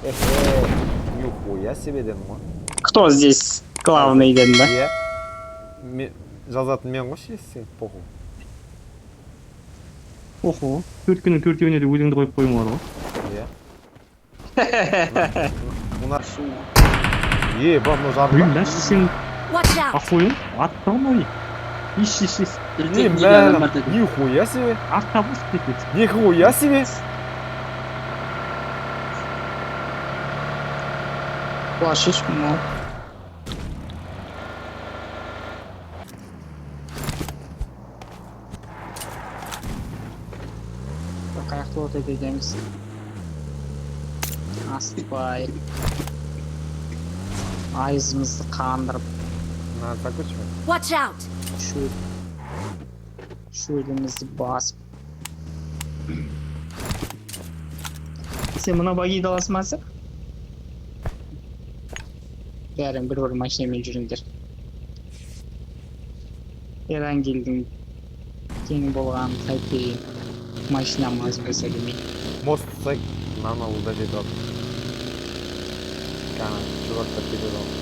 Эхе, нихуя себе дедім ғой. Кто здесь главный дедің ба? Иә. Жазатын мен ғой ше, сен похуй. Охо, төрт күннің төртеуіне де өзіңді қойып қоюың бар ғой. Иә. Мына Е, ба, мынау жарды Блин, ба? да сен Watch out! охуел? Атты ғой. Иш, иш, иш. Не, мә, нихуя себе. Ат табыс кетеді. Нихуя себе. Плащ ешкім ол. Қаяқты от етеміз? Асықпай. Айызымызды қандырып, Надо закручивать. Watch out! шөл шөлімізді басып. Сен мына багиді аласың ба асық? Бәрін бір-бір машинамен жүріңдер. Эрангелдің тең болған қайтейін. Машинам азбаса келмей. Мост ұстайық, мынаны ұлда жетіп алып. Кана, чувактар кетеді ғой.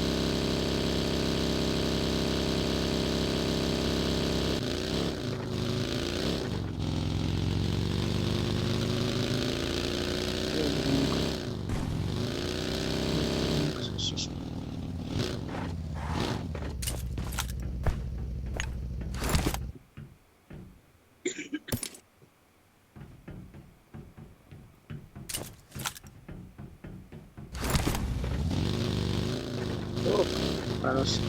Хорош.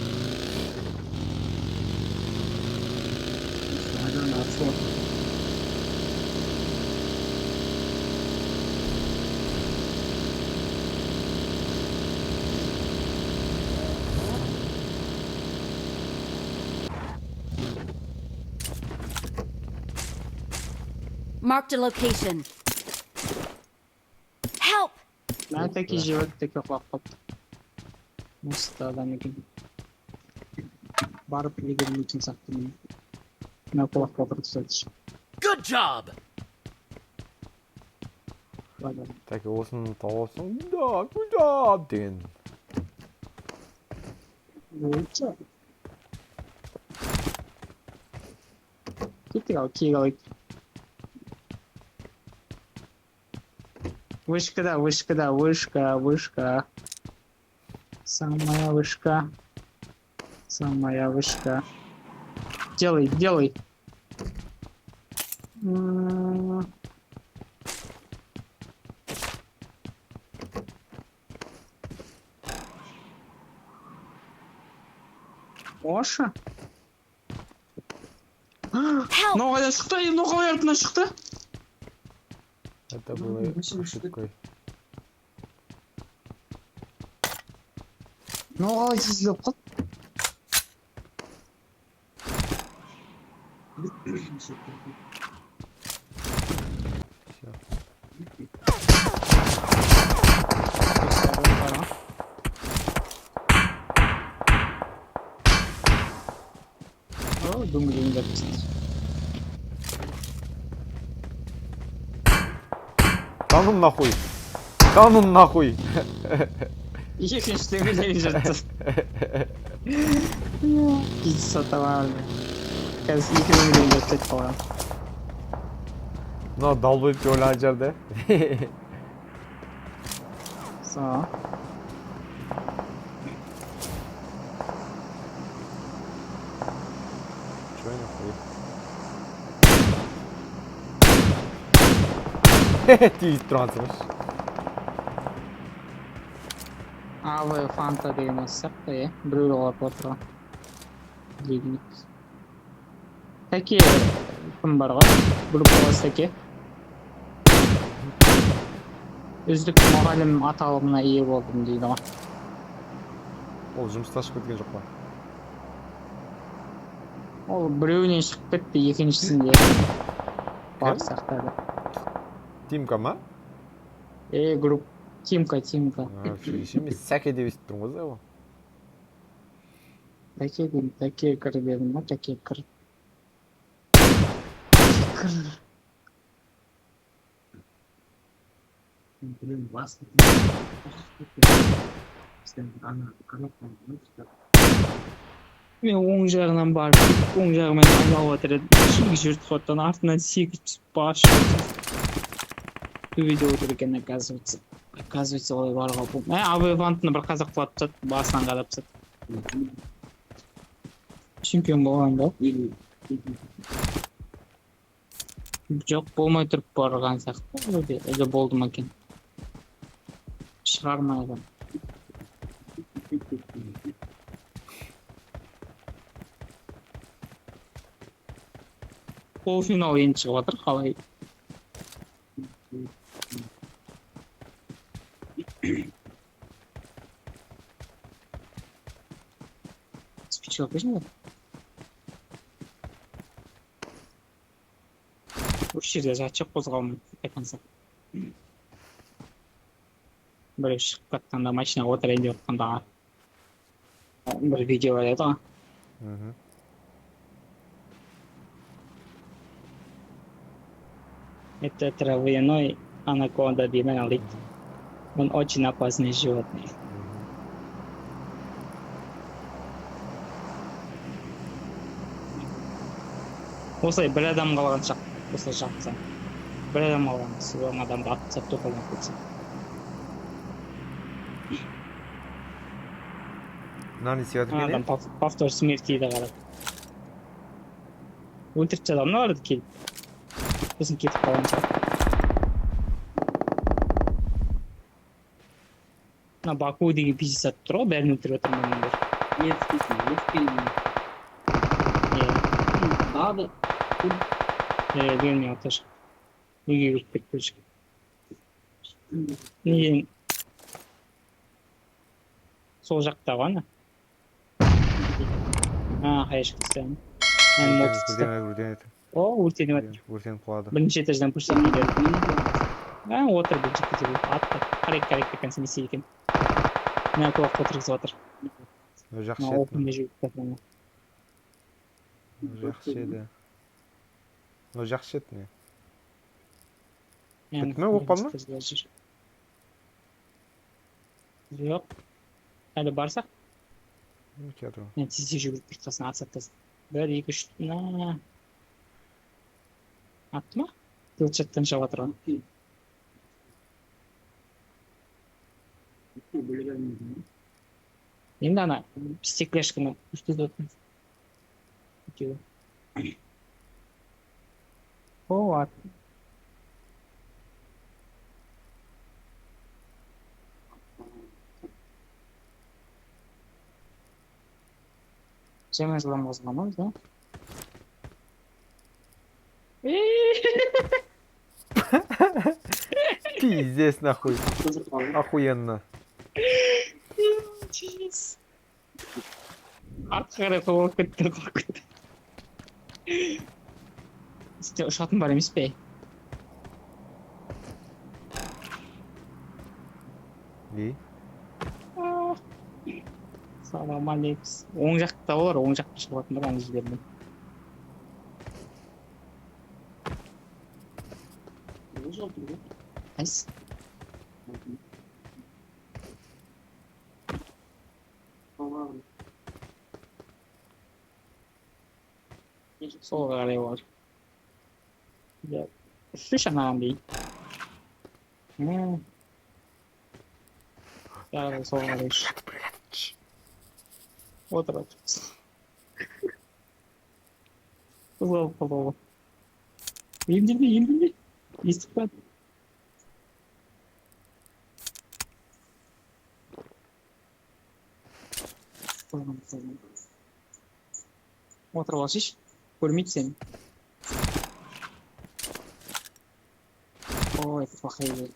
I don't know, for. Marked a location. Help! Мә тәке жеп тәке құлап қалыпты. Мосты адам екен. Барып үлгермейтін сияқтымын. Мына құлақ қалдырып тастады. Good job! Ладно. Так, осыны тауып алсаң, да, куда деген. Лучше. Кеттік ал, киік алайық. Вышка, да, вышка, да, вышка, вышка. Самая вышка. Самая вышка. Делай, делай. Оша? Help! Мынау қайдан шықты? Ей, мынау қалай артынан шықты? Это было ошибкой. Мынау қалай тезлеп қалды? Всё. О, дөңгелегін жапты. Да ну нахуй. Да ну нахуй. Екінші дөңгелегін жыртты. Пицца товарный. Қазір екі дөңгелегін жыртып кетіп қалған. Мынау долбоеб деп ойлаған шығар да. Со. Чё нахуй? Тиіп тұрғансың. АВ Фанта деген осы сияқты, иә? Біреу құлап отырған. Ледник. Тәке кім бар ғой? Группалас Тәке. Үздік мұғалім аталымына ие болдым дейді ғой. Ол жұмыстан шығып кеткен жоқ па? Ол біреуінен шығып кетті, екіншісінде бар сияқты әлі. Тимка ма? Е, групп Тимка, Тимка. А, мен Сәке деп естіп тұрмын ғой. Тәке деймін, тәке кір дедім ғой, тәке кір. Кір. Мен оң жағынан барып, оң жағымен айналып жатыр едім. Шигі жүрді қоттан артынан секіріп түсіп бас төбеде отыр екен, оказывается. Оказывается, олай баруға болмайды. Абай вантыны бір қазақ құлатып тастады, басынан қадап тастады. Чемпион болған ба? Жоқ, болмай тұрып барған сияқты. Вроде, әлде болды ма екен? Шығармай адам. Полуфинал енді шығып жатыр, қалай? Спичка қойсын ба? Осы жерде жатшы, қозғалмай до конца. Біреу шығып жатқанда, машинаға отырайын деп жатқанда бір видео бар еді ғой. Мгм. Это травяной анаконда дейді. Он очень опасный животный. Мгм. Осылай бір адам қалған шақ, осылай жатсаң. Бір адам қалған, сол адамды атып тастап тоқалап кетсең. Мынау не істеп жатыр екен, Адам е? Повтор смерти ді қарап. Өлтіріп тастады мыналарды келіп. Сосын кетіп қалған шығар. Мына Баку деген пиздец атып тұр ғой, бәрін өлтіріп жатыр мынандар. Иә. Иә, білмеймін тоже. Неге кіріп кетті ол жерге? Неге? Сол жақта ғой ана. А, қай жақта? Мен мод түсті. Өртеніп, өртеніп, О, өртеніп жатыр. өртеніп құлады. Бірінші этаждан пуштан келеді. А, отыр бірінші этажда. Атты. Қарайық, қарайық, до конца не істейді екен. Мына кулакқа отырғызып жатыр. Мынау жақсы Мына еді. опенде жүріп жатыр ана. Мынау жақсы еді. Мынау жақсы еді не? Яғни Бітті ме, болып қалды ма? бірінші этажда жүр. Жоқ. Әлі барсақ, Келе жатыр ғой. мен тез тез жүгіріп кетіп қалсын, атсап тастады. Бір, екі, үш, на. Атты ма? Телчаттан шығып жатыр ғой. Енді ана стекляшканы көрсетіп жатыр. Екеуі. О, ат. Жаман жылдам қозғалмаймыз, да? Пиздец нахуй. Охуенно. Jeez. Артқа қарай қуалап кетті, қуалап кетті. Сізде ұшатын бар емес пе? И? Салам алейкум. Оң жақта олар, оң жақта шығып жатыр ана жерлерден. Қайсы? Солға қарай олар. Иә. Үш анаған дейін. Бәрі солға қарай үш. Отыр, отыр. Қозғалып қалды ғой. Емделме, емделме. Естіп қояды. Отырып алсайшы. Көрмейді сені. Ой, это плохая идея.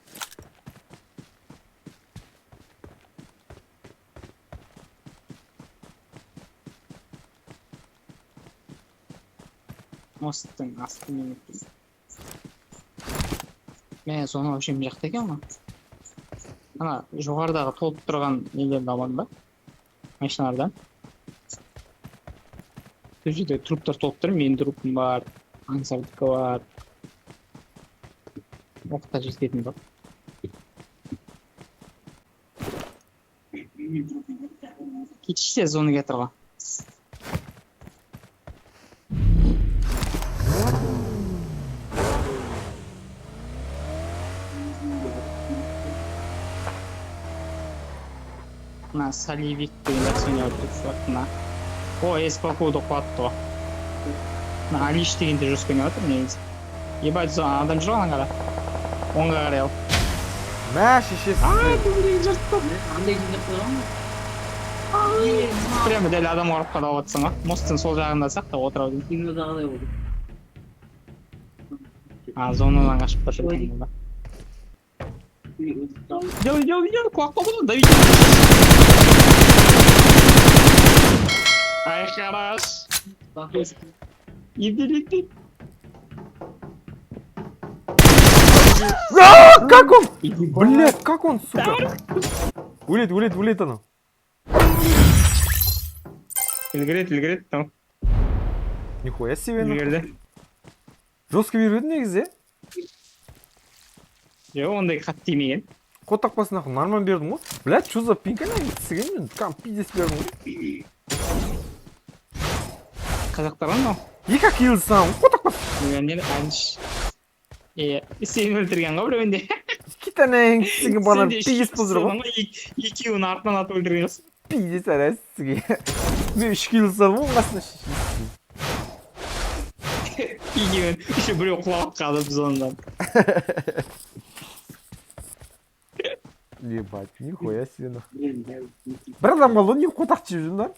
Мосттың астымен өткен. Мә, соны вообще мына жақта екен ғой. Ана жоғарыдағы толып тұрған нелерді алмадың ба? Машиналардан. Сол жерде труптар толып тұр. Менің трупым бар, Аңсардікі бар. Оқта жететін бар. Кетші, зона кетір ғой. Мына Саливик деген жақсы ойнап отыр чувак мына. О, Эспакуды құлатты ғой. Мына Алиш деген де жестко ойнап отыр негізі. Ебать, адам жүр ғой, ана қара. Оңға қарай ал. Мә, шешесі. А, көбірек жыртты. Прямо дәл адамға ұрып қадалып жатсың ғой. Мосттың сол жағында сияқты отыра деймін. А, зонадан қашып бара жатқан бұл да. Делай, делай, делай, құлап қалды ғой, давид. Ай, хорош. Иди. А, как он? Блядь, как он, сука? Өледі, өледі, өледі анау. Үлгереді, үлгереді, там. Нихуя себе, нахуй. Үлгерді. Жестко беріп еді негізі, е? Жоқ, ондай қатты тимеген. Қотақ нахуй, нормально бердім ғой. Блядь, что за пинка, нахуй, мен кәдімгі пиздец бердім ғой. Қазақтар ғой мынау. Екі килл саламын, қотақ бас. Миллионер әнші. Е, сені өлтірген ғой біреуінде. Кит анаң сізге бана Сен де пиздец болып жүр ғой. сен ғой, екеуін артынан атып өлтірген жоқсың. Пиздец ана сізге. Мен үш килл салдым ғой қасына, шешесі. Екеуін, еще біреу құлап қалды біз ондан. Ебать, нихуя себе, нахуй. Бір адам қалды ғой, не қотақ жеп жүрмін да.